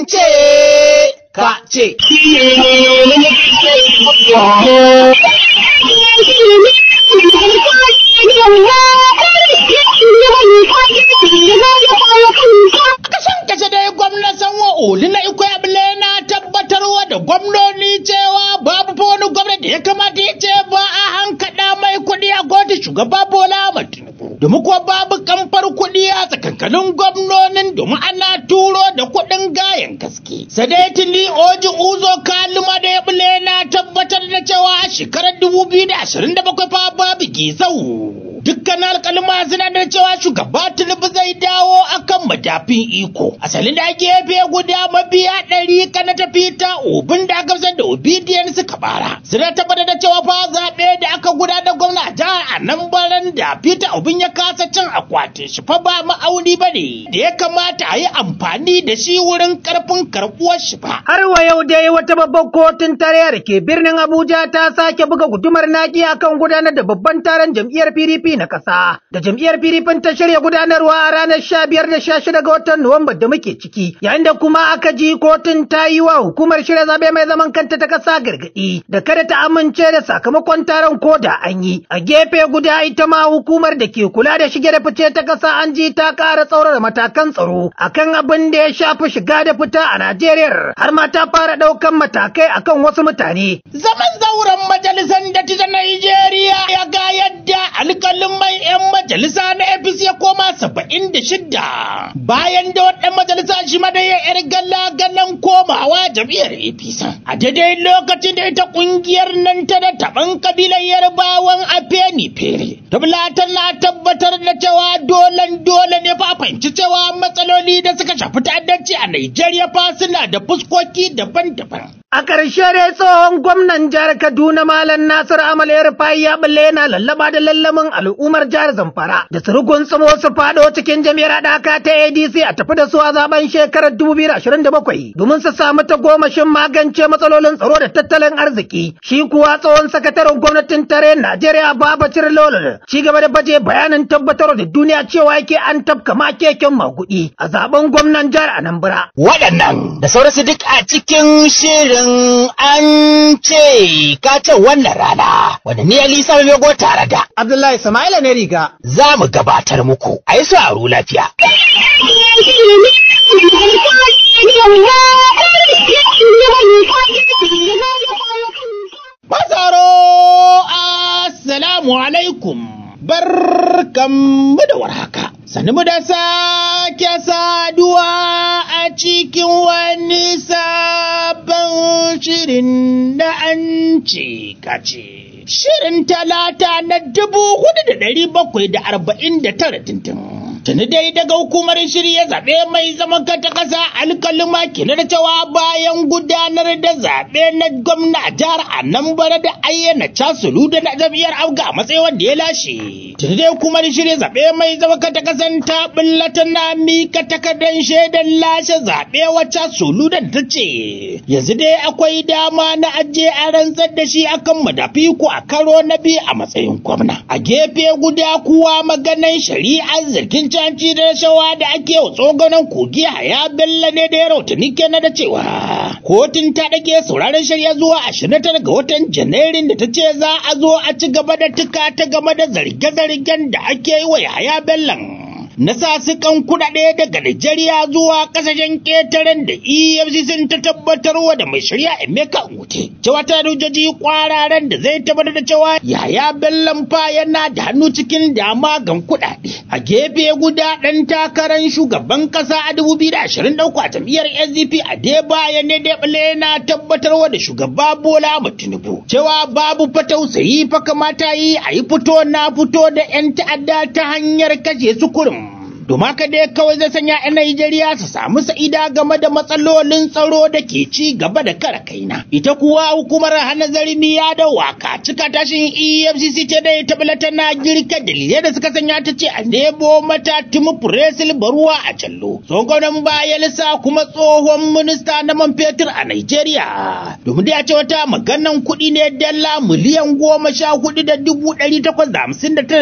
An ce ka ce. Kasan kasa dai gwamnan Sanwo-Olu na Iko Abule na tabbatarwa da gwamnoni cewa babu fa wani gwamna da ya kamata ya ce ba a hankaɗa mai kuɗi a gwamnatin shugaba Bola Ahmed Tinubu. Domin kuwa babu kamfar kuɗi a tsakankanin gwamnonin domin ana turo da kuɗin gayan gaske. Sai dai tuni Oji Uzo Kaluma da ya bule na tabbatar da cewa shekarar 2027 fa babu gizau. Dukkan alƙalma suna da cewa shugaba Tinubu zai dawo akan madafin iko. Asalin da gefe guda mabiya ɗari kana tafi ta obin da aka fitar da obedient suka bara. Suna tabbatar da cewa fa zaɓe da aka gudanar gwamna a jihar Anambaran da Peter Obin ya kasa cin akwatin shi fa ba ma'auni ba ne da ya kamata a yi amfani da shi wurin ƙarfin karɓuwar shi ba. Har wa yau dai wata babbar kotun tarayya da ke birnin Abuja ta sake buga gudumar naki akan gudanar da babban taron jam'iyyar PDP na ƙasa. Da jam'iyyar PDP ta shirya gudanarwa a ranar 15 da 16 ga watan Nuwamba da muke ciki. Yayin da kuma aka ji kotun ta yi wa hukumar shirya zaɓe mai zaman kanta ta ƙasa gargaɗi da kada ta amince da sakamakon taron ko da an yi. A gefe guda ita ma hukumar da ke kula da shige da fice ta ƙasa an ji ta ƙara tsaurara matakan tsaro akan abin da ya shafi shiga da fita a Najeriya har ma ta fara ɗaukan matakai akan wasu mutane. Zaman zauren majalisar dattijan Najeriya ya ga yadda alƙalin mai 'yan majalisa na APC ya koma 76 bayan da wani majalisa shi ma dai ya 'yar gala-galan komawa jam'iyyar APC. A daidai lokacin da ita ƙungiyar nan ta da taɓan kabilar Yarbawan Afeni Fere. Tabbatar na tabbatar da cewa dolen dole ne fa a fahimci cewa matsaloli da suka shafi ta'addanci a Najeriya fa suna da fuskoki daban-daban. A ƙarshe dai tsohon gwamnan jihar Kaduna Malam Nasir Amal Rufai ya balle yana lallaba da lallamin al'ummar jihar Zamfara da su rugun tsimo su faɗo cikin jami'ar haɗaka ta ADC a tafi da su a zaben shekarar 2027 domin su samu tagomashin magance matsalolin tsaro da tattalin arziki. Shi kuwa tsohon sakataren gwamnatin tare Najeriya Babacir Lolo ci gaba da baje bayanin tabbatar da duniya cewa yake an tafka makeken maguɗi a zaben gwamnan jihar Anambra. Waɗannan da sauransu duk a cikin shirin an ce ka ce wannan rana wanda ni Ali Sami tare da Abdullahi Sama'ila ne riga. za mu gabatar muku a yi sauraro lafiya. Masaro, Assalamu alaikum, barkanmu da warhaka. Sannu da sake saduwa a cikin wani sabon shirin na an ce kace. Shirin talata na 4749 tintin. Tuni dai daga hukumar shirya zaɓe mai zaman kanta ƙasa alkalima kenan da cewa bayan gudanar da zaɓe na gwamna a jihar Anambra da ayyana Casulu da na jam'iyyar Abga a matsayin wanda ya lashe. Tuni dai hukumar shirya zaɓe mai zaman kanta ƙasan ta ɓulla tana mika takardar shaidar lashe zaɓe wa Casulu da ta ce yanzu dai akwai dama na aje a rantsar da shi akan madafi ko a karo na biyu a matsayin gwamna. A gefe guda kuwa maganan shari'ar zargin canci da rashawa da ake wa tsogonan kogi ya bella ne da ya rautani kenan da cewa kotun ta dage sauraron shari'a zuwa 29 ga watan janairun da ta ce za a zo a ci gaba da tuka ta game da zarge-zargen da ake yi wa Yahaya Bellan. Na sasukan kuɗaɗe daga Najeriya zuwa ƙasashen ƙetaren da EFCC ta tabbatarwa da mai shari'a Emeka Nwute. Cewa ta hujjoji ƙwararen da zai tabbatar da cewa Yahaya Bello fa yana da hannu cikin dama gan kuɗaɗe. A gefe guda ɗan takarar shugaban ƙasa a 2023 a jam'iyyar SDP a Adebayo ne Debele na tabbatarwa da shugaba Bola Ahmed Tinubu. Cewa babu fa tausayi fa kamata yi a yi fito na fito da 'yan ta'adda ta hanyar kashe su kurum. Domin haka dai kawai zai sanya 'yan Najeriya su samu sa'ida game da matsalolin tsaro da ke ci gaba da kara kaina. Ita kuwa hukumar hana zarmiya da waka cika tashin EFCC ce dai ta bala tana girka dalilai da suka sanya ta ce a nemo mata Timu Presil Baruwa a Jallo. Tsohon gwamnan Bayelsa kuma tsohon minista na man fetur a Najeriya. Domin dai a ce wata maganan kuɗi ne dala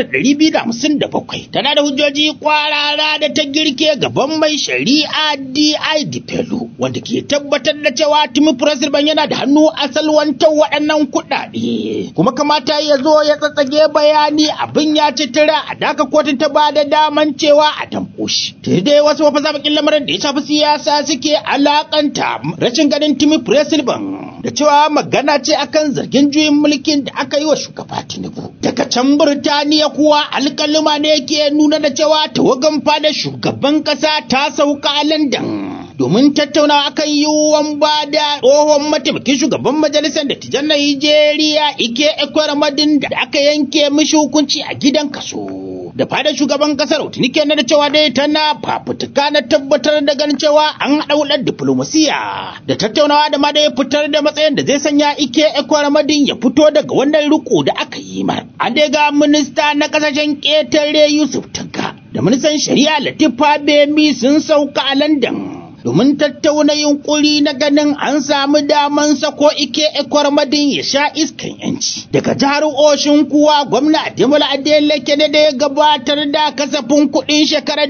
14,859,257. Tana da hujjoji kwara kara da ta girke gaban mai shari'a D.I. Dipelo, wanda ke tabbatar da cewa Timi President yana da hannu a salwantar waɗannan kuɗaɗe. Kuma kamata ya zo ya tsatsage bayani abin ya ci tira a daka kotun ta ba da daman cewa a damƙo shi. Dai wasu mafasa bakin lamarin da ya shafi siyasa suke alakanta rashin ganin Timi President da cewa magana ce akan zargin juyin mulkin da aka yi wa shugaba Tinubu. Daga can Birtaniya kuwa alƙaluma ne ke nuna da cewa tawagan fada shugaban ƙasa ta sauka a London domin tattaunawa akan yiwuwan ba da tsohon mataimakin shugaban majalisar dattijan Najeriya Ike Ekweremadu da aka yanke mishi hukunci a gidan kaso. Da fadar shugaban kasar tuni kenan da cewa dai tana fafutuka na tabbatar da ganin cewa an haɗa hulɗar diplomasiya da tattaunawa da ma dai fitar da matsayin da zai sanya Ike Ekweremadu ya fito daga wannan riko da aka yi mar. An dai ga minista na kasashen ƙetare Yusuf Tanka da ministan shari'a Latifa Bemi sun sauka a London domin tattauna yunkuri na ganin an samu daman sako Ike Ekweremadu ya sha iskan yanci. Daga jihar Oshin kuwa gwamna Ademola Adeleke ne da ya gabatar da kasafin kuɗin shekarar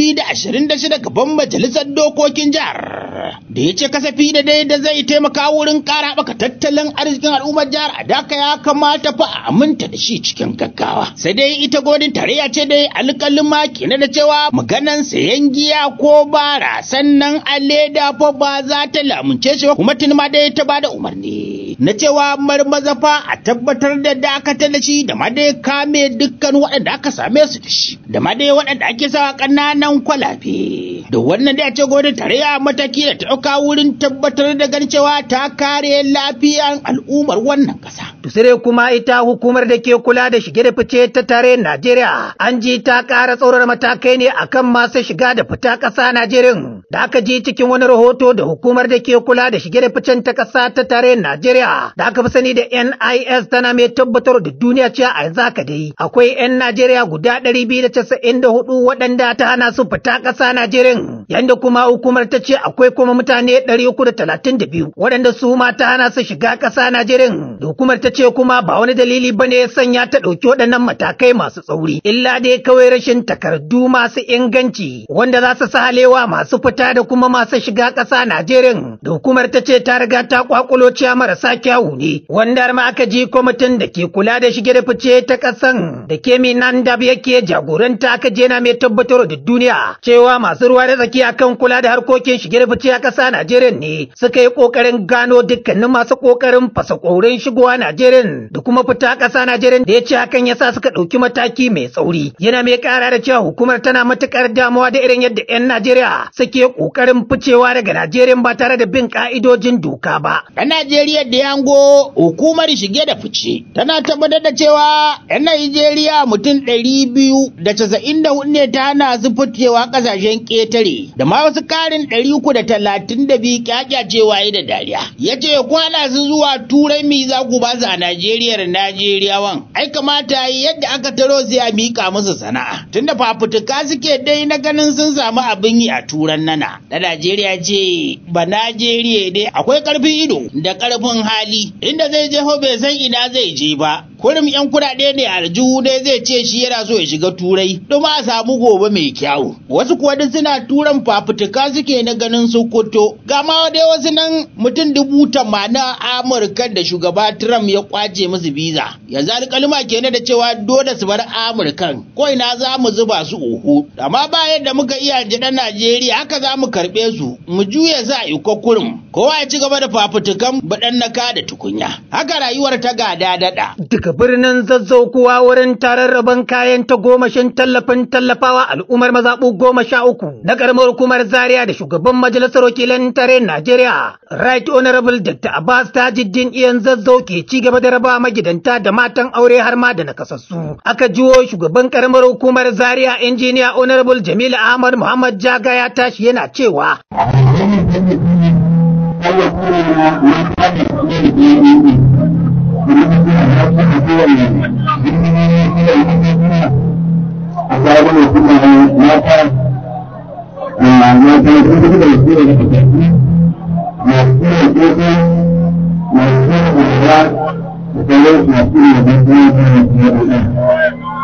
2026 gaban majalisar dokokin jihar. Da ya ce kasafi da dai da zai taimaka wurin ƙara haɓaka tattalin arzikin al'ummar jihar a daka ya kamata fa a aminta da shi cikin gaggawa. Sai dai ita gwamnatin tarayya ce dai alƙalima kenan da cewa maganan sayan giya ko bara sannan a leda fa ba za ta lamunce shi ba, kuma tuni ma dai ta bada umarni na cewa marmaza fa a tabbatar da dakatar da shi da ma dai kame dukkan waɗanda aka same su da shi da ma dai waɗanda ake sawa ƙananan kwalabe. Da wannan dai a ce gwamnatin tarayya mataki da ta ɗauka wurin tabbatar da ganin cewa ta kare lafiyan al'ummar wannan ƙasa. To sai dai kuma ita hukumar da ke kula da shige da fice ta tare Najeriya an ji ta ƙara tsaurara matakai ne akan masu shiga da fita ƙasa Najeriya da aka ji cikin wani rahoto da hukumar da ke kula da shige da ficen ta ƙasa ta tare Najeriya da aka fi sani da NIS tana mai tabbatar da duniya cewa a yanzu haka dai akwai 'yan Najeriya guda 294 waɗanda ta hana su fita ƙasa Najeriya, yanda kuma hukumar ta ce akwai kuma mutane 332 waɗanda su ma ta hana su shiga ƙasa Najeriya. Da hukumar ta ce kuma ba wani dalili bane ya sanya ta ɗauki waɗannan matakai masu tsauri, illa dai kawai rashin takardu masu inganci wanda za su sahalewa masu fita da kuma masu shiga ƙasa Najeriya. Da hukumar ta ce ta riga ta kwakulo ciya marasa kyawu ne, wanda har ma aka ji kwamitin da ke kula da shige da fice ta ƙasan da Kemi Nandab yake jagoranta aka je na mai tabbatar da duniya cewa masu ruwa da tsaki akan kula da harkokin shige da fice a ƙasa Najeriya ne suka yi ƙoƙarin gano dukkanin masu ƙoƙarin fasa ƙorin shigowa Najeriya da kuma fita ƙasa Najeriya, da ya ce hakan yasa suka ɗauki mataki mai tsauri. Yana mai ƙara da cewa hukumar tana matuƙar damuwa da irin yadda 'yan Najeriya suke ƙoƙarin ficewa daga Najeriya ba tare da bin ƙa'idojin doka ba. Ɗan Najeriya da yango hukumar shige da fice tana tabbatar da cewa 'yan Najeriya mutum 294 ne ta hana su ficewa ƙasashen ƙetare da ma wasu ƙarin 332 kyakyacewa yi da dariya. Ya ce kwana su zuwa Turai mi za ku ba su a Najeriya Najeriyawan. Ai kamata yadda aka taro sai a miƙa musu sana'a. Tunda fafutuka suke dai na ganin sun samu abin yi a Turan nana. Da Najeriya ce ba Najeriya dai akwai ƙarfin ido da ƙarfin hali inda zai je ho bai san ina zai je ba. Kurum yan kuɗaɗe ne aljihu dai zai ce shi yana so ya shiga Turai domin a samu gobe mai kyawu. Wasu kuwa duk suna turan fafutuka suke na ganin Sokoto. Ga ma dai wasu nan mutum 80,000 a Amurka da shugaba Trump ya kwace musu biza. Yanzu alƙaluma kenan da cewa dole su bar Amurkan ko ina za mu zuba su oho. Amma ba yadda muka iya ji ɗan Najeriya haka za mu karɓe su mu juya su a iko kurum. Kowa ya ci gaba da fafutukan baɗan naka da tukunya. Haka rayuwar ta gada daɗa. Daga birnin Zazzau kuwa wurin tararraban kayan tagomashin tallafin tallafawa al'ummar mazaɓu 13 na ƙaramar hukumar Zaria da shugaban majalisar wakilan tare Najeriya Right Honorable Dr. Abbas Tajuddin Iyan Zazzau ke ci gaba da raba magidanta da matan aure har ma da nakasassu. Aka jiwo shugaban ƙaramar hukumar Zaria Injiniya Honorable Jamilu Ahmad Muhammad Jaga ya tashi yana cewa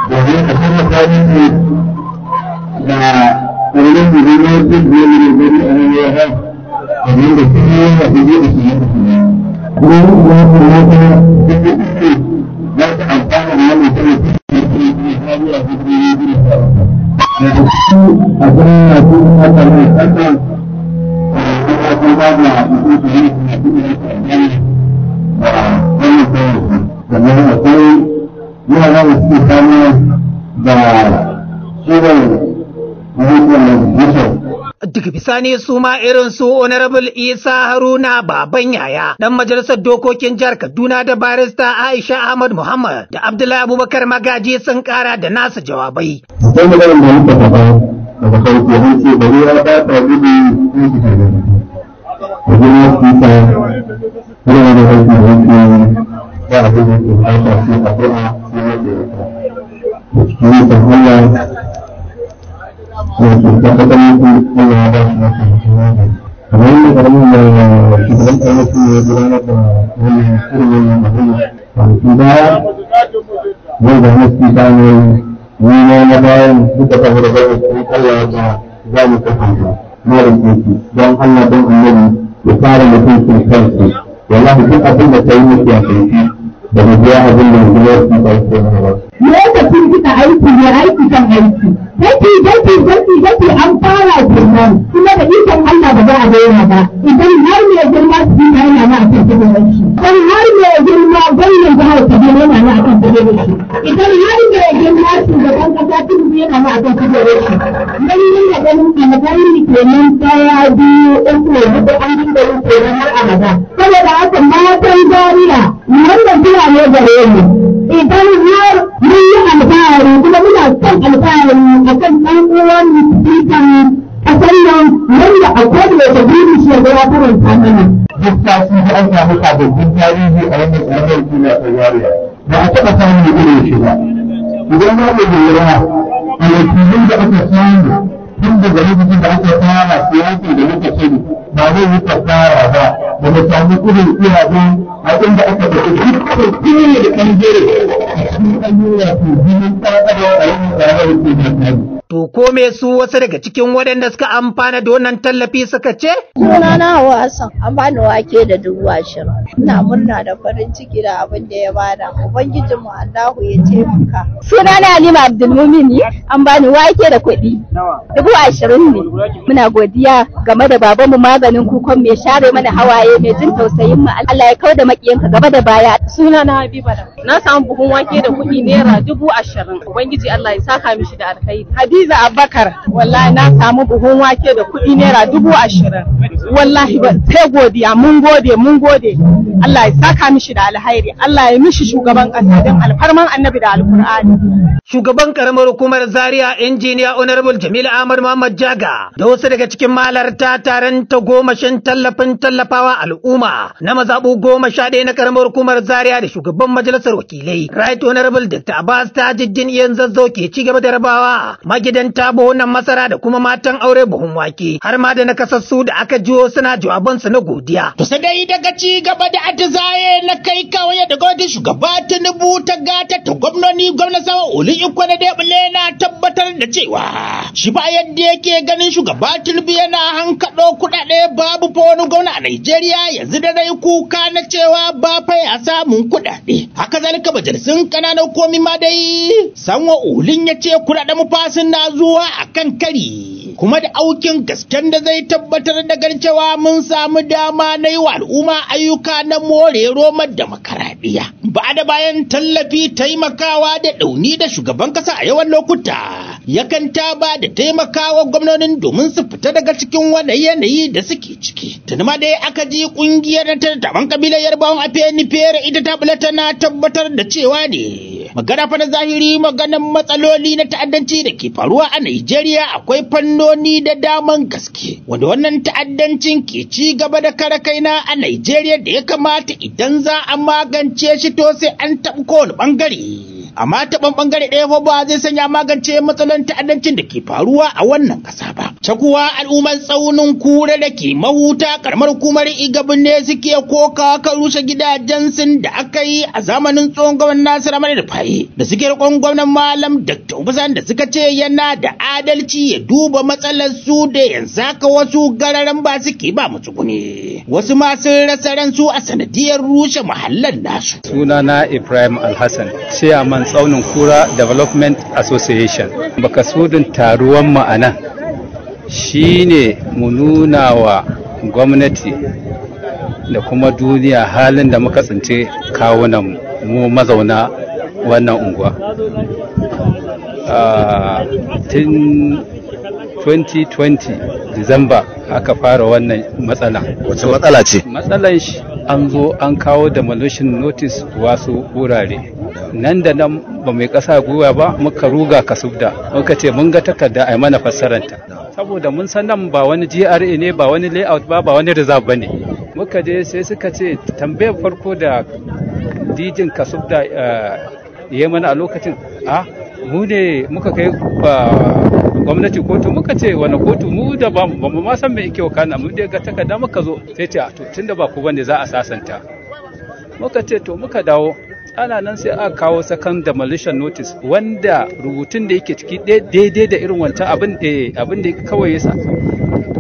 domin a taimaka musu da wanda kuma yana 20,000. Kuma ya za ta amfana da wannan tallafi daga ciki a gwamna ko aka mai kasa ko ba da mutum su yi da wannan tallafi. Sannan akwai yara da suke fama da ciwon mutuwar mutum. Daga bisani su ma irin su Honorable Isa Haruna Baban Yaya, dan majalisar dokokin jihar Kaduna da barista Aisha Ahmad Muhammad da Abdullahi Abubakar Magaji sun kara da nasu jawabai. Akwai maganar da muka faɗa daga farko an ce bari ya ba ta gudu sun shi tare da wajen wasu ta yana da aiki da yake ba abin da yake bukata sai addu'a sai wanda ya ta. Da cikin ikon Allah wato tabbatar muku Allah ya ba shi lafiya mutum ya gari. Kamar yadda karamin da shugaban ƙarfi ya gudanar da wannan irin wannan abin kwanaki baya, zai da masu ta ne ni ma na bayan duka saboda zai in Allah ya ba za mu kasance mara kirki don Allah don annabi ya fara mutuncin kansu wallahi duk abin da ta yi musu ya kai da mu biya abin da mu biya su ba su ba. Lokacin kika aiki ne aiki kan aiki. Daki daki daki daki an fara kenan kuma da ikon Allah ba za a daina ba. Idan har mai girma su yana na akan kujerar shi. Idan har mai girma gwamnan jihar Kaduna yana na akan kujerar shi. Idan har mai girma shugaban kasa Tinubu yana na akan kujerar shi. Mun dinga ganin alkhairi kenan ɗaya biyu uku huɗu an dinga yin kenan har abada. Saboda haka matan Zaria wannan kira ne gare mu. Idan har mun yi alfahari kuma muna son alfahari a kan ɗan uwan sikan ƙasar nan wanda a koda yaushe burin shi ya ga ya faranta mana. Duk sati da an samu sababbin tarihi a wannan ƙaramar hukuma ta Zaria. Ba a taɓa samun irin shi ba. Idan za mu lura a wakilin da aka samu tun daga lokacin da aka fara siyasa da muka sani ba zai yi kafara ba ba mu samu irin iyayen a inda aka tafi dukkan kowane da ɓangare a cikin ayyuka to jinin ɗan adam a wannan ƙaramar hukuma ta To ko me su wasu daga cikin waɗanda suka amfana da wannan tallafi suka ce? Suna na Hauwa Hassan, an bani wake da 20,000. Ina murna da farin ciki da abin da ya bada. Ubangijinmu Allahu ya taimaka. Suna na Halima Abdulmumin, an bani wake da kuɗi. 20,000 ne. Muna godiya game da babanmu maganin kukan mai share mana hawaye mai jin tausayin mu. Allah ya kau da makiyanka gaba da baya. Suna na Habiba na samu buhun wake da kuɗi naira 20,000. Ubangiji Allah ya saka mishi da alkhairi. Hadiza Abubakar wallahi na samu buhun wake da kuɗi naira 20,000. Wallahi ba sai godiya mun gode mun gode. Allah ya saka mishi da alkhairi. Allah ya mishi shugaban ƙasa don alfarman Annabi da Alkur'ani. Shugaban karamar hukumar Zaria Injiniya Honorable Jamilu Ahmad Muhammad Jaga da wasu daga cikin mahalarta taron tagomashin tallafin tallafawa al'umma na mazaɓu 11 na karamar hukumar Zaria da shugaban majalisar wakilai Right Honorable Dr. Abbas Tajuddin Iyan Zazzau ke ci gaba da rabawa magidanta buhunan masara da kuma matan aure buhun wake har ma da nakasassu da aka jiyo suna jawabansu na godiya. To sai dai daga ci gaba da atisaye na kai kawai da gwamnatin shugaba Tinubu ta gata ta gwamnoni gwamna sama Olu Ikwane Debule na tabbatar da cewa shi ba yadda yake ganin shugaba Tinubu yana hankaɗo kuɗaɗe babu fa wani gwamna a Najeriya yanzu da dai kuka na cewa ba fa ya samun kuɗaɗe. Haka zalika majalisun ƙananan komi ma dai Sanwa Olin ya ce kuɗaɗen mu fa na zuwa akan kari. Kuma da aukin gasken da zai tabbatar da ganin cewa mun samu dama na yi wa al'umma ayyuka na more romar demokaradiyya. Ba da bayan tallafi taimakawa da ɗauni da shugaban kasa a yawan lokuta yakan taba da taimakawa gwamnonin domin su fita daga cikin wani yanayi da suke ciki. Tuni ma dai aka ji kungiyar tattaban kabilar Yarbawan Afenifere ita ta bula tana tabbatar da cewa ne magana fa na zahiri maganan matsaloli na ta'addanci da ke faruwa a Najeriya akwai fannoni da daman gaske wanda wannan ta'addancin ke ci gaba da kare kaina a Najeriya da ya kamata idan za a magance shi to sai an taɓa kowane ɓangare. Amma ta bangare ɗaya fa ba zai sanya magance matsalan ta'addancin da ke faruwa a wannan ƙasa ba. Ta kuwa al'ummar Tsaunin Kura da ke Mahuta, karamar hukumar Igabin ne suke koka kan rushe gidajen sun da aka yi a zamanin tsohon gwamnan Nasiru Ahmad Rufa'i da suke riƙon gwamnan Malam Dr. Uba Sani da suka ce yana da adalci ya duba matsalar su da yanzu haka wasu gararan ba suke ba matsuguni. Wasu ma sun rasa ransu a sanadiyar rushe mahallan nasu. Sunana Ibrahim Alhassan, Chairman Tsaunin Kura Development Association. Bakasudin taruwan mu a nan shine mu nuna wa gwamnati da kuma duniya halin da muka tsince kawunan mu mazauna wannan unguwa. Tun 2020 Disamba aka fara wannan matsala. Wace matsala ce? Matsalan shi an zo an kawo demolition notice wasu wurare. Nan da nan ba mai ƙasa gwiwa ba muka ruga kasubda muka ce mun ga takarda a yi mana fassaranta. Saboda mun san nan ba wani GRA ne, ba wani layout ba, ba wani reserve ba ne. Muka je sai suka ce tambayar farko da dijin kasubda ya mana a lokacin, a mu ne muka kai gwamnati kotu. Muka ce wani kotu? Mu da ba mu ma san me yake wakana, mu dai ga takarda muka zo. Sai ce to tunda ba ku bane za a sasanta. Muka ce to, muka dawo. Ana nan sai aka kawo second demolition notice wanda rubutun da yake ciki daidai da irin wancan abin da kawai yasa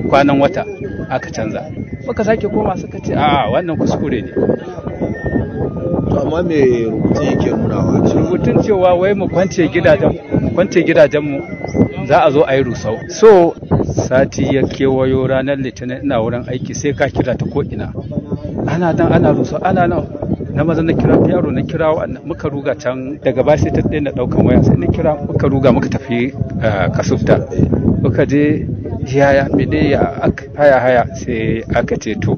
kwanan wata aka canza. Muka sake koma, suka ce a wannan kuskure ne. To amma me rubutun yake nunawa? Rubutun cewa wai mu kwance gidajen mu, za a zo a yi rusau. So sati ya kewayo, ranar Litinin ina wurin aiki, sai ka kira ta ko ina ana nan ana rusau, ana nan. Na maza na kira yaro, na kira muka ruga can. Daga baya sai ta daina daukan waya, sai na kira, muka ruga muka tafi Kasufta. Muka je, yaya mene ya haya haya? Sai aka ce to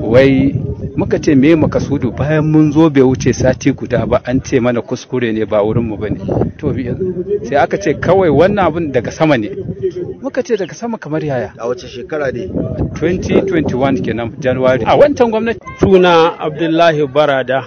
wai, muka ce me makasudu? Bayan mun zo bai wuce sati guda ba an ce mana kuskure ne, ba wurin mu bane. To sai aka ce kawai wannan abun daga sama ne. Muka ce daga sama kamar yaya? A wace shekara ne? 2021 kenan, January, a wancan gwamnati. Suna Abdullahi Barada,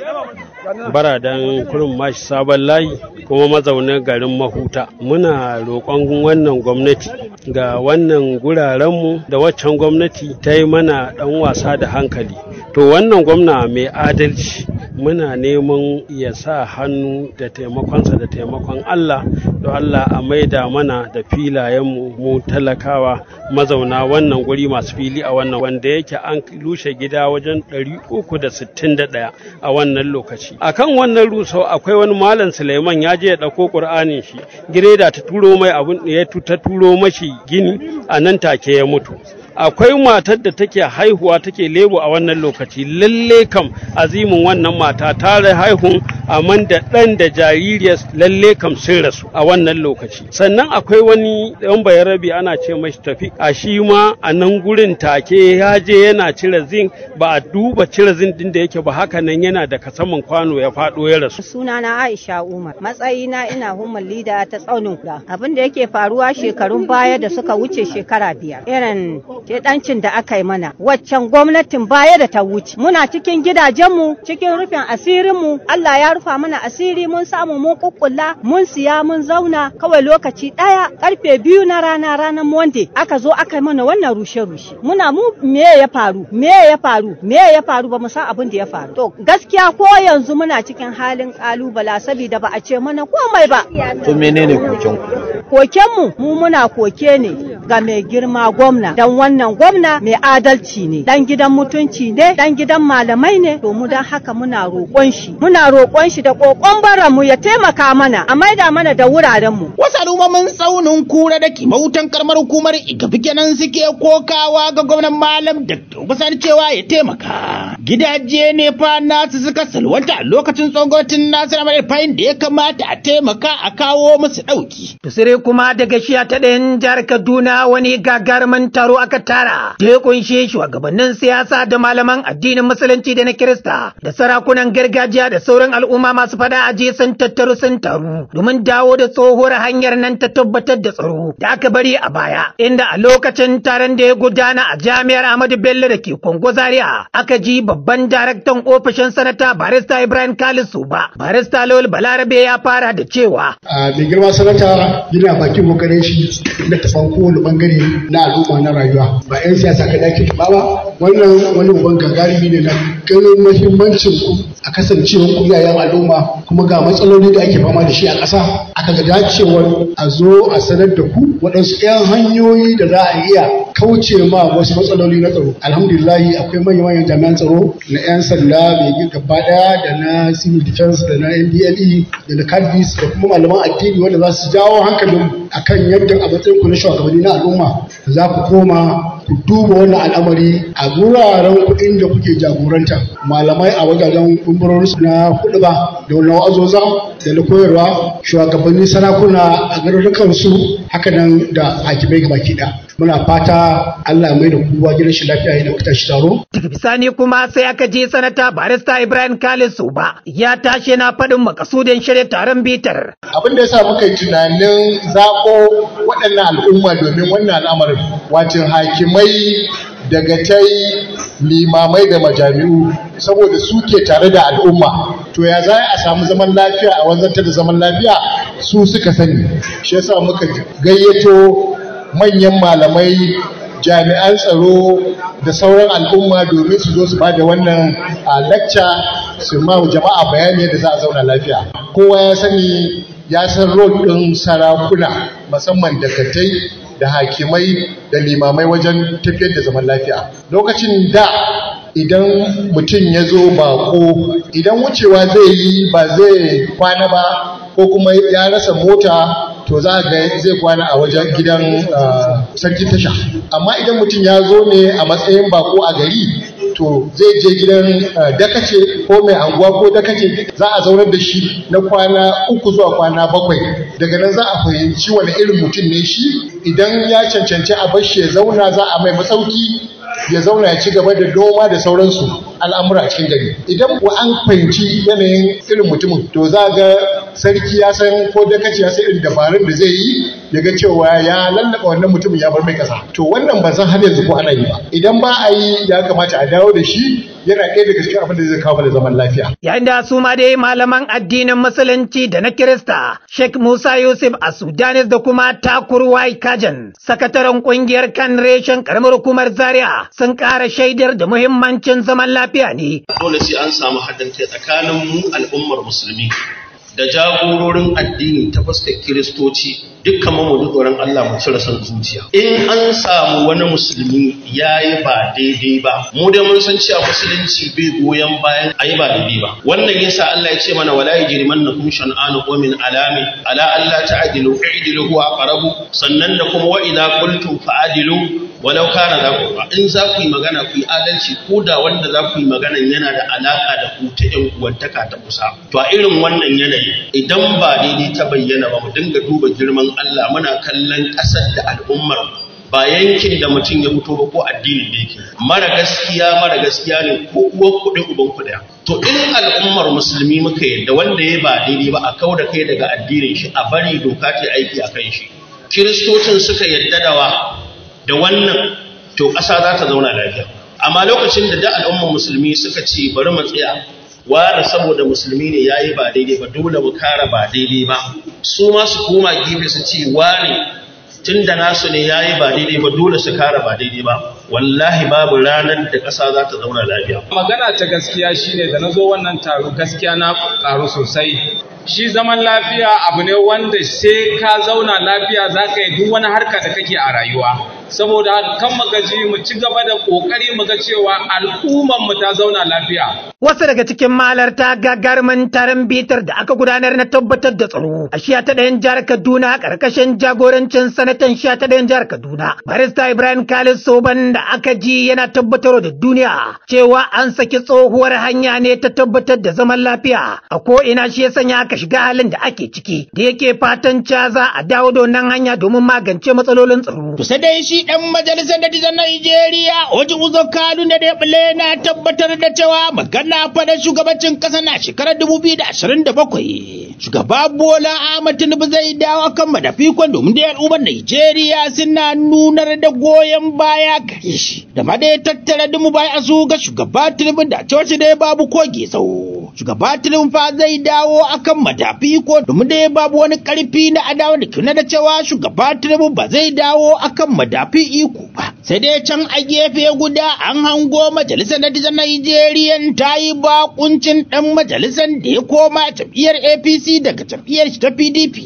Baradan Kurin Mashi Sabon Layi, kuma mazaunin garin Mahuta. Muna roƙon wannan gwamnati ga wannan gurarenmu da waccan gwamnati ta yi mana ɗan wasa da hankali. To wannan gwamna mai adalci, muna neman ya sa hannu da taimakonsa da taimakon Allah, don Allah a maida mana da filayenmu, mu talakawa mazauna wannan guri, masu fili a wannan wanda yake an rushe gida wajen 361 a wannan lokaci. Akan wannan rusau akwai wani Malam Suleiman ya je ya ɗauko ƙur'anin shi, gireda ta turo mai abun ya ta turo mashi gini, a nan take ya mutu. Akwai matar da take haihuwa, take lebo a wannan lokaci. Lalle kam azimin wannan mata ta haihu, amma da ɗan da jaririyar lalle kam sun rasu a wannan lokaci. Sannan akwai wani ɗan Bayarabi ana ce mashi Tafi, a shi ma a nan gurin take ya je yana cire zinc, ba a duba cire zinc din da yake ba, haka nan yana daga saman kwano ya faɗo ya rasu. Sunana Aisha Umar, matsayina ina woman leader ta Tsaunin Kura. Abin da yake faruwa shekarun baya da suka wuce shekara 5, irin shedancin da aka yi mana waccan gwamnatin baya da ta wuce, muna cikin gidajenmu cikin rufin asirinmu, Allah ya rufa mana asiri, mun samu mun kukkulla, mun siya, mun zauna. Kawai lokaci ɗaya, karfe 2 na rana, ranar Monday, aka zo aka yi mana wannan rushe-rushe. Muna mu me ya faru, me ya faru, me ya faru? Ba mu san abin da ya faru. To gaskiya ko yanzu muna cikin halin kalubala saboda ba a ce mana komai ba. To menene koken ku? Kokenmu, mu muna koke ne ga mai girma gwamna, dan wannan gwamna mai adalci ne, dan gidan mutunci ne, dan gidan malamai ne. To mu dan haka muna roƙon shi, muna roƙon shi da kokon mu ya taimaka mana a maida mana da wuraren mu. Wasu al'ummomin Tsaunin Kura da ke Mahutan, karamar hukumar Igabi kenan suke kokawa ga gwamnan Malam Dr. Uba Sani cewa ya taimaka. Gidaje ne fa nasu suka salwanta a lokacin tsohon Nasiru Ahmad Rufa'i da ya kamata a taimaka a kawo musu ɗauki. To sai kuma daga shiya ta ɗayan jihar Kaduna, wani gagarumin taro aka tara da ya kunshi shugabannin siyasa da malaman addinin musulunci da na Kirista da sarakunan gargajiya da sauran al'umma masu fada aji sun tattaru sun taru domin dawo da tsohuwar hanyar nan ta tabbatar da tsaro da aka bari a baya, inda a lokacin taron da ya gudana a Jami'ar Ahmadu Bello da ke Kongo Zaria aka ji babban daraktan ofishin sanata Barista Ibrahim Khalid Suba, Barista Lawal Balarabe ya fara da cewa mai girma sanata yana bakin kokarin shi na taban kowane bangare na al'umma na rayuwa, ba 'yan siyasa kaɗai ke taɓa ba. Wannan wani uban gagarumi ne na ganin muhimmancin ku a kasancewar ku iyayen al'umma, kuma ga matsaloli da ake fama da shi a ƙasa, aka ga dacewar a zo a sanar da ku waɗansu 'yan hanyoyi da za a iya kauce ma wasu matsaloli na tsaro. Alhamdulillahi akwai manya-manyan jami'an tsaro na 'yan sanda mai gaba ɗaya da na civil defense da na NDLE da na CADVIS da kuma malaman addini wanda za su jawo hankalin akan yadda a matsayin ku na shugabanni na al'umma za ku koma ku duba wannan al'amari a wuraren kuɗin da kuke jagoranta, malamai a wajajen kumburorin na kuɗuba da na wa'azoza da na koyarwa, shugabanni sarakuna a garurukan su, hakanan da hakimai gabaki ɗaya. Muna fata Allah mai da kowa gidan shi lafiya yana muka tashi taro. Daga bisani kuma sai aka je sanata Barista Ibrahim Khalid Suba ya tashi yana faɗin makasudin shirya taron bitar. Abin da ya sa muka yi tunanin zaɓo waɗannan al'umma domin wannan al'amarin, wato hakimai, dagatai, limamai da majami'u, saboda su ke tare da al'umma. To ya za a samu zaman lafiya, a wanzantar da zaman lafiya, su suka sani. Shi yasa muka gayyato manyan malamai, jami'an tsaro da sauran al'umma domin su zo su ba da wannan lecture, su ma jama'a bayani yadda za a zauna lafiya. Kowa ya sani, ya san role ɗin sarakuna, musamman dakatai da hakimai da limamai wajen tafiyar da zaman lafiya. Lokacin da idan mutum ya zo bako, idan wucewa zai yi ba zai kwana ba, ko kuma ya rasa mota, to za ga zai kwana a wajen gidan sarkin tasha. Amma idan mutum ya zo ne a matsayin bako a gari, to zai je gidan dakace ko mai anguwa ko dakace, za a zaunar da shi na kwana 3 zuwa kwana 7. Daga nan za a fahimci wani irin mutum ne shi. Idan ya cancanci a bar shi ya zauna, za a mai masauki ya zauna ya ci gaba da noma da sauransu al'amura a cikin gari. Idan an fahimci yanayin irin mutumin, to za ga sarki ya san ko dakaci ya san irin dabarun da zai yi ya ga cewa ya lallaba wannan mutumin ya bar mai kasa. To wannan ban san har yanzu ko ana yi ba. Idan ba a yi, ya kamata a dawo da shi, yana ɗaya daga cikin abin da zai kawo mana zaman lafiya. Yayin da su ma dai malaman addinin musulunci da na Kirista, Sheikh Musa Yusuf a Sudanis da kuma Takurwai Kajan, sakataren kungiyar kan reshen karamar hukumar Zaria, sun ƙara shaidar da muhimmancin zaman lafiya ne. Dole sai an samu haɗin kai tsakanin mu al'ummar musulmi da jagororin addini ta fuskar Kiristoci, dukkan mu ji tsoron Allah mu cire son zuciya. In an samu wani musulmi yayi ba daidai ba, mu dai mun san cewa musulunci bai goyon bayan ayi ba daidai ba. Wannan yasa Allah ya ce mana wala yajrimannakum shan'anu qawmin alami ala alla ta'dilu i'dilu huwa aqrabu, sannan da kuma wa idza qultum fa'dilu walau kana za ku ba. In za ku yi magana ku yi adalci, ko da wanda za ku yi magana yana da alaka da ku ta ƴan uwantaka ta kusa. To a irin wannan yanayi, idan ba daidai ta bayyana ba, mu dinga duba girman Allah, muna kallon ƙasar da al'ummar, ba yankin da mutum ya fito ba ko addinin da yake. Mara gaskiya mara gaskiya ne, ko uwar kuɗi uban kuɗi. To in al'ummar musulmi muka yadda wanda ya ba daidai ba a kau da kai daga addinin shi, a bari doka ta aiki a kan shi. Kiristocin suka yadda da wannan, to ƙasa za ta zauna lafiya. Amma lokacin da al'ummar musulmi suka ce bari mu tsaya, ware saboda musulmi ne yayi ba daidai ba, dole mu kara ba daidai ba, su ma su koma gefe su ce ware tunda nasu ne yayi ba daidai ba, dole su kara ba daidai ba, wallahi babu ranar da ƙasa za ta zauna lafiya. Magana ta gaskiya shine da nazo wannan taro gaskiya na karu sosai. Shi zaman lafiya abu ne wanda sai ka zauna lafiya za ka yi duk wani harka da kake a rayuwa. Saboda haka kan magaji mu ci gaba da kokari mu ga cewa al'ummar mu ta zauna lafiya. Wasu daga cikin mahalarta gagarumin taron bitar da aka gudanar na tabbatar da tsaro a shiya ta ɗayan jihar Kaduna ƙarƙashin jagorancin sanatan shiya ta ɗayan jihar Kaduna, Barista Ibrahim Khalid Soban, da aka ji yana tabbatar da duniya cewa an saki tsohuwar hanya ne ta tabbatar da zaman lafiya a ko ina, shi ya sanya aka shiga halin da ake ciki, da yake fatan caza a dawo da wannan hanya domin magance matsalolin tsaro. To sai dai shi dan majalisar dattijan Najeriya Oji Uzo Kalu da Debule na tabbatar da cewa magana faɗar shugabancin ƙasa na shekarar 2027, shugaba Bola Ahmed Tinubu zai dawo kan madafikon, domin dai al'ummar Najeriya suna nunar da goyon baya gare shi. Da ma dai tattara dumu baya su ga shugaba Tinubu da cewa shi dai babu ko gezau. Shugaba Tinubu fa zai dawo akan madafiko, domin dai babu wani karfi na adawa da kuna da cewa shugaba Tinubu ba zai dawo akan madafi iko ba. Sai dai can a gefe guda an hango majalisar dattijan Najeriya ta yi bakuncin dan majalisar da ya koma jam'iyyar APC daga jam'iyyar ta PDP.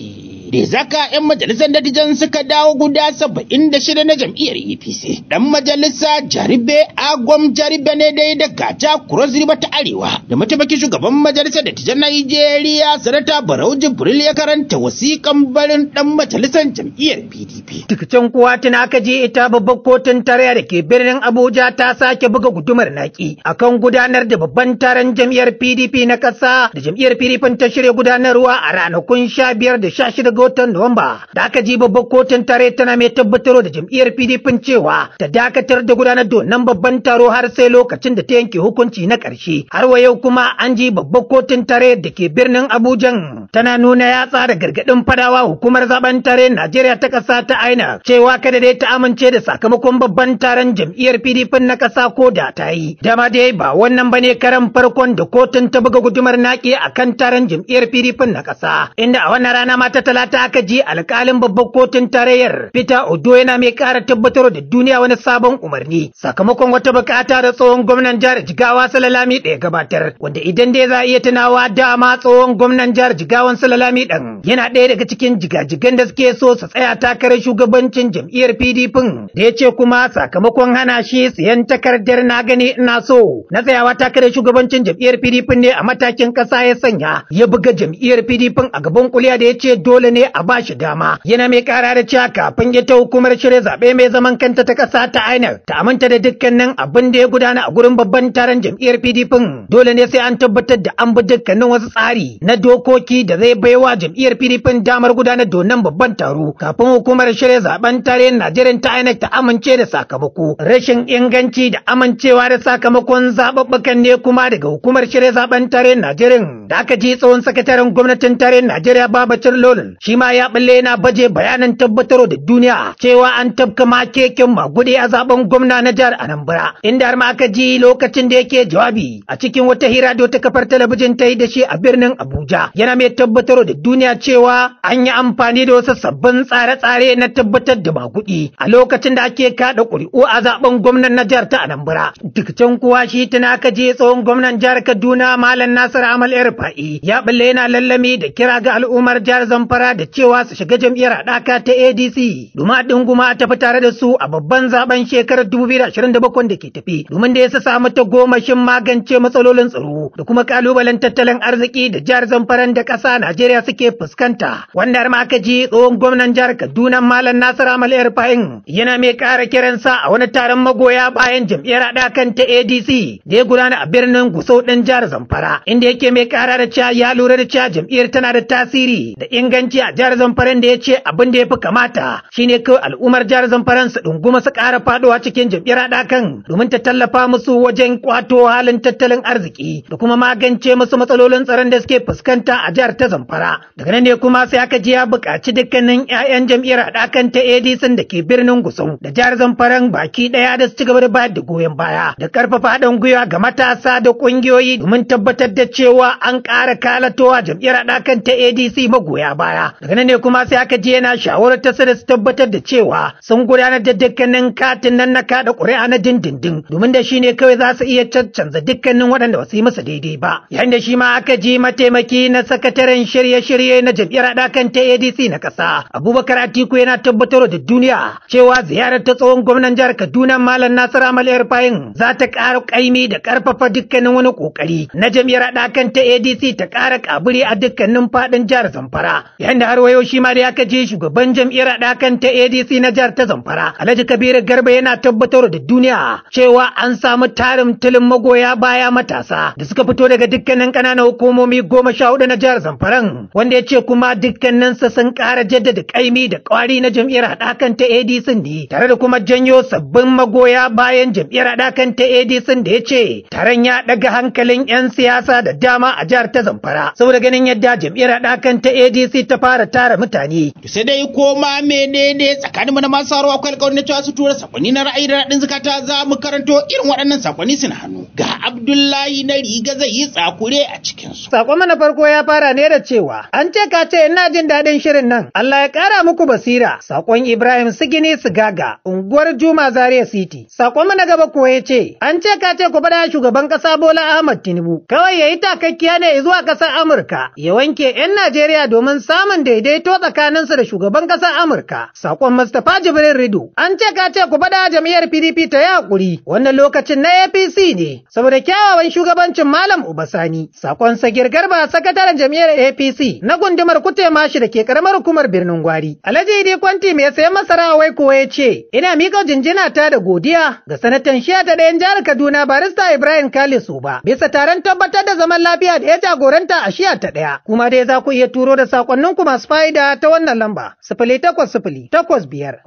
Da zaka 'yan majalisar dattijan suka dawo guda 76 na jam'iyyar APC. Dan majalisa Jaribe Agwam Jaribe ne dai da Gaja Cross River ta Arewa da mataimakin shugaban majalisar dattijan Najeriya Sanata Barau Jibril ya karanta wasiƙan barin dan majalisar jam'iyyar PDP. Duk kuwa tuna aka je ita babbar kotun tarayya da ke birnin Abuja ta sake buga gudumar naki akan gudanar da babban taron jam'iyyar PDP na ƙasa da jam'iyyar PDP ta shirya gudanarwa a ranakun 15 da 16 ga watan Nuwamba. Da aka ji babbar kotun tare tana mai tabbatarwa da jam'iyyar PDP cewa ta dakatar da gudanar da wannan babban taro har sai lokacin da ta yanke hukunci na ƙarshe. Har wa yau kuma an ji babbar kotun tare da ke birnin Abuja tana nuna yatsa da gargaɗin fadawa hukumar zaben tare Najeriya ta ƙasa ta INEC cewa kada dai ta amince da sakamakon babban taron jam'iyyar PDP na ƙasa ko da ta yi. Dama dai ba wannan bane karan farkon da kotun ta buga gudumar naki akan taron jam'iyyar PDP na ƙasa, inda a wannan rana ma ta Talata aka ji alkalin babban kotun tarayyar Peter Odo yana mai ƙara tabbatar da duniya wani sabon umarni sakamakon wata bukata da tsohon gwamnan jihar Jigawa Salalami ɗaya gabatar, wanda idan dai za a iya tunawa, dama tsohon gwamnan jihar Jigawan Salalami ɗin yana ɗaya daga cikin jigajigan da suke so su tsaya takarar shugabancin jam'iyyar PDP, da ya ce kuma sakamakon hana shi siyan takardar na gani ina so na tsayawa takarar shugabancin jam'iyyar PDP ne a matakin ƙasa ya sanya ya buga jam'iyyar PDP a gaban kuliya, da ya ce dole ne a bashi dama. Yana mai kara da cewa kafin ita hukumar shirya zaɓe mai zaman kanta ta ƙasa ta INEC ta aminta da dukkanin abin da ya gudana a gurin babban taron jam'iyyar PDP, dole ne sai an tabbatar da an bi dukkanin wasu tsari na dokoki da zai baiwa jam'iyyar PDP damar gudanar da wannan babban taro kafin hukumar shirya zaben tare Najeriya ta INEC ta amince da sakamako. Rashin inganci da amincewa da sakamakon zaɓuɓɓukan ne kuma daga hukumar shirya zaben tare Najeriya da aka ji tsohon sakataren gwamnatin tare Najeriya Babacir Lolin shi ma ya balle yana baje bayanan tabbatarwa da duniya cewa an tafka makekin magudi a zaben gwamna na jihar Anambra, inda har ma aka ji lokacin da yake jawabi a cikin wata hira da wata kafar talabijin ta yi da shi a birnin Abuja, yana mai tabbatarwa da duniya cewa an yi amfani da wasu sabbin tsare-tsare na tabbatar da magudi a lokacin da ake kada ƙuri'u a zaben gwamnan na jihar ta Anambra. Duk can kuwa shi tuna aka je tsohon gwamnan jihar Kaduna Malam Nasir Amal Rufa'i ya balle yana lallami da kira ga al'ummar jihar Zamfara da cewa su shiga jam'iyyar haɗaka ta ADC domin a ɗunguma a tafi tare da su a babban zaben shekarar 2027 da ke tafi, domin da ya su samu ta gomashin magance matsalolin tsaro da kuma kalubalen tattalin arziki da jihar Zamfara da ƙasa Najeriya suke fuskanta. Wanda har ma aka ji tsohon gwamnan jihar Kaduna Malam Nasir Amal Rufa'i yana mai ƙara kiransa a wani taron magoya bayan jam'iyyar haɗakan ta ADC da ya gudana a birnin Gusau ɗin jihar Zamfara, inda yake mai ƙara da cewa ya lura da cewa jam'iyyar tana da tasiri da inganci a jihar Zamfara, da ya ce abin da ya fi kamata shine kawai al'ummar jihar Zamfara su ɗunguma su ƙara faɗowa cikin jam'iyyar haɗakan domin ta tallafa musu wajen kwato halin tattalin arziki da kuma magance musu matsalolin tsaron da suke fuskanta a jihar ta Zamfara. Daga nan ne kuma sai aka ji ya buƙaci dukkanin 'ya'yan jam'iyyar haɗakan ta ADC da ke birnin Gusau da jihar Zamfara baki ɗaya da su ci gaba da bayar da goyon baya da ƙarfafa haɗin gwiwa ga matasa da ƙungiyoyi domin tabbatar da cewa an ƙara kalatowa jam'iyyar haɗakan ta ADC magoya baya. Daga nan ne kuma sai aka je yana shawarar ta su tabbatar da cewa sun gudanar da dukkanin katin nan na kada ƙuri'a na dindindin, domin da shi ne kawai za su iya caccanza dukkanin waɗanda ba su yi masa daidai ba. Yayin da shi ma aka ji mataimaki na sakataren shirye-shirye na na jam'iyyar haɗakan ta ADC na ƙasa, Abubakar Atiku yana tabbatar da duniya cewa ziyarar ta tsohon gwamnan jihar Kaduna Malam Nasiru Ahmad El-Rufa'in za ta ƙara ƙaimi da ƙarfafa dukkanin wani ƙoƙari na jam'iyyar haɗakan ta ADC ta ƙara ƙaburi a dukkanin faɗin jihar Zamfara. Yayin da har wayo shi ma da ya kaje shugaban jam'iyyar haɗakan ta ADC na jihar ta Zamfara, Alhaji Kabiru Garba yana tabbatar da duniya cewa an samu tarin tilin magoya baya matasa da suka fito daga dukkanin ƙananan hukumomi 14 na jihar Zamfaran, wanda ya ce kuma dukkaninsa sun ƙara jaddada ƙaimi da ƙwari na jam'iyyar haɗakan ta ADC ne tare da kuma janyo sabbin magoya bayan jam'iyyar haɗakan ta ADC da ya ce taron ya ɗaga hankalin 'yan siyasa da dama a jihar ta Zamfara saboda ganin yadda jam'iyyar haɗakan ta ADC ta fara tara mutane. Sai dai koma menene tsakanin mu na masu sauraro akwai alƙawarin na cewa su tura sakonni na ra'ayi da raɗin zukata, za mu karanto irin waɗannan sakonni suna hannu. Ga Abdullahi na riga zai yi tsakure a cikinsu. Sakon mana farko ya fara ne da cewa an ce ka ce ina jin daɗin shirin nan, Allah ya ƙara muku basira. Sakon Ibrahim Sigini Sigaga, unguwar Juma Zaria City. Sakon mana gaba kuwa ya ce an ce ka ce ku faɗa shugaban ƙasa Bola Ahmad Tinubu kawai ya yi takakkiya ne zuwa ƙasar Amurka ya wanke 'yan Najeriya domin samun daidaito tsakaninsu da shugaban ƙasar Amurka. Sakon Mustapha Jibrin Rido, an ce ka ce ku faɗa jam'iyyar PDP ta yi haƙuri, wannan lokacin na APC ne saboda kyawawan shugabancin Malam Ubasani. Sakon Sagir Garba, sakataren jam'iyyar APC na gundumar Kutemashi da ke karamar hukumar Birnin Gwari. Alhaji Idi Kwanti mai sayan masara wai kuwa ya ce ina miƙa jinjina ta da godiya ga sanatan shiya ta ɗayan jihar Kaduna Barista Ibrahim Kalisu ba bisa taron tabbatar da zaman lafiya da ya jagoranta a shiya ta ɗaya. Kuma dai za ku iya turo da sakonninku masu fa'ida ta wannan lamba 080 85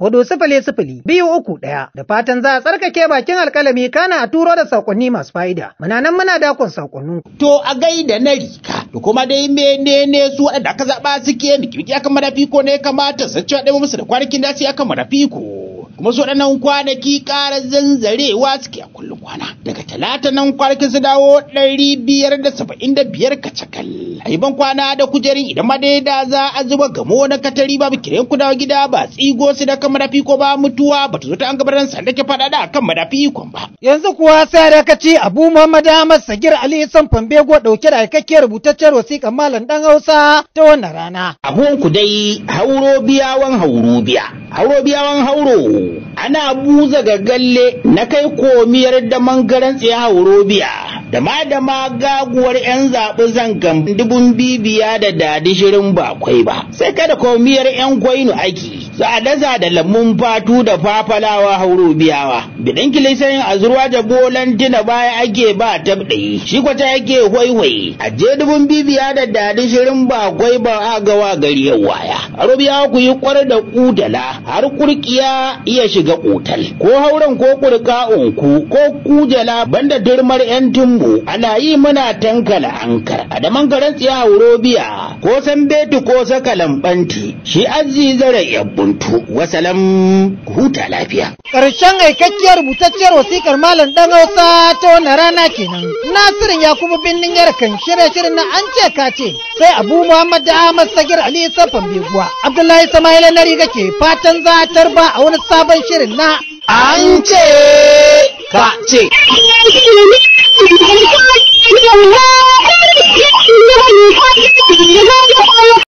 4 0 0 2 3 1, da fatan za a tsarkake bakin alkalami kana a turo da sakonni masu fa'ida. Muna nan muna dakon sakonninku. To a gaida na riga, to kuma dai menene su waɗanda aka zaɓa suke miki akan madafiko ne kamata su cewa ɗaya musu da kwanakin da su akan madafiko. Kuma su waɗannan kwanaki ƙara zanzarewa suke a kullum kwana. Daga talata nan kwanakin su dawo 575 kacakal. A yi ban kwana da kujerin idan ma dai da za a zuba gamo na katari babu kiran kudawa gida ba tsigo su da kan madafiko ba, mutuwa ba ta zo ta an gabaran sanda ke faɗaɗa a kan madafikon ba. Yanzu kuwa sai da ka ci Abu Muhammad Ahmad Sagir Ali Isan Fambego ɗauke da aikakkiyar rubutaccen wasiƙar Malam Ɗan Hausa ta wannan rana. Ahun ku dai hauro biyawan hauro biya. Hauro biyawan hauro. Ana buza gagalle na kai komiyar da mangaran tsaye hauro biya. Da ma da ma gaguwar 'yan zaɓi zangan dubun bibiya da dadi shirin ba kwai ba. Sai kada komiyar 'yan gwainu aiki. Za a daza da lamun fatu da fafalawa hauro biyawa. Bidan kilisayin azurwa da bolan tina baya ake ba tabɗayi. Shi kwata yake waiwai. A je dubun bibiya da dadi shirin ba kwai ba a gawa gari waya. Hauro biyawa ku yi kwar da kudala har kurkiya iya shiga otal. Ko hauren ko kurka unku ko kujala banda durmar 'yan tumbu ana yi muna tankala ankar. A da mangaran tsiya hauro biya ko san betu ko saka lambanti shi azzi zara yabbuntu. Wasalam, huta lafiya. Ƙarshen aikakkiyar rubutacciyar wasiƙar Malam Ɗan Hausa ta wannan rana kenan. Nasirin Yakubu Binnin Yar kan shirye shirin na an ce ka ce sai Abu Muhammad da Ahmad Sagir Ali Safan Beguwa. Abdullahi Sama'ila na riga ke fatan za a tarba a wani sabon shirin na An ce ka ce.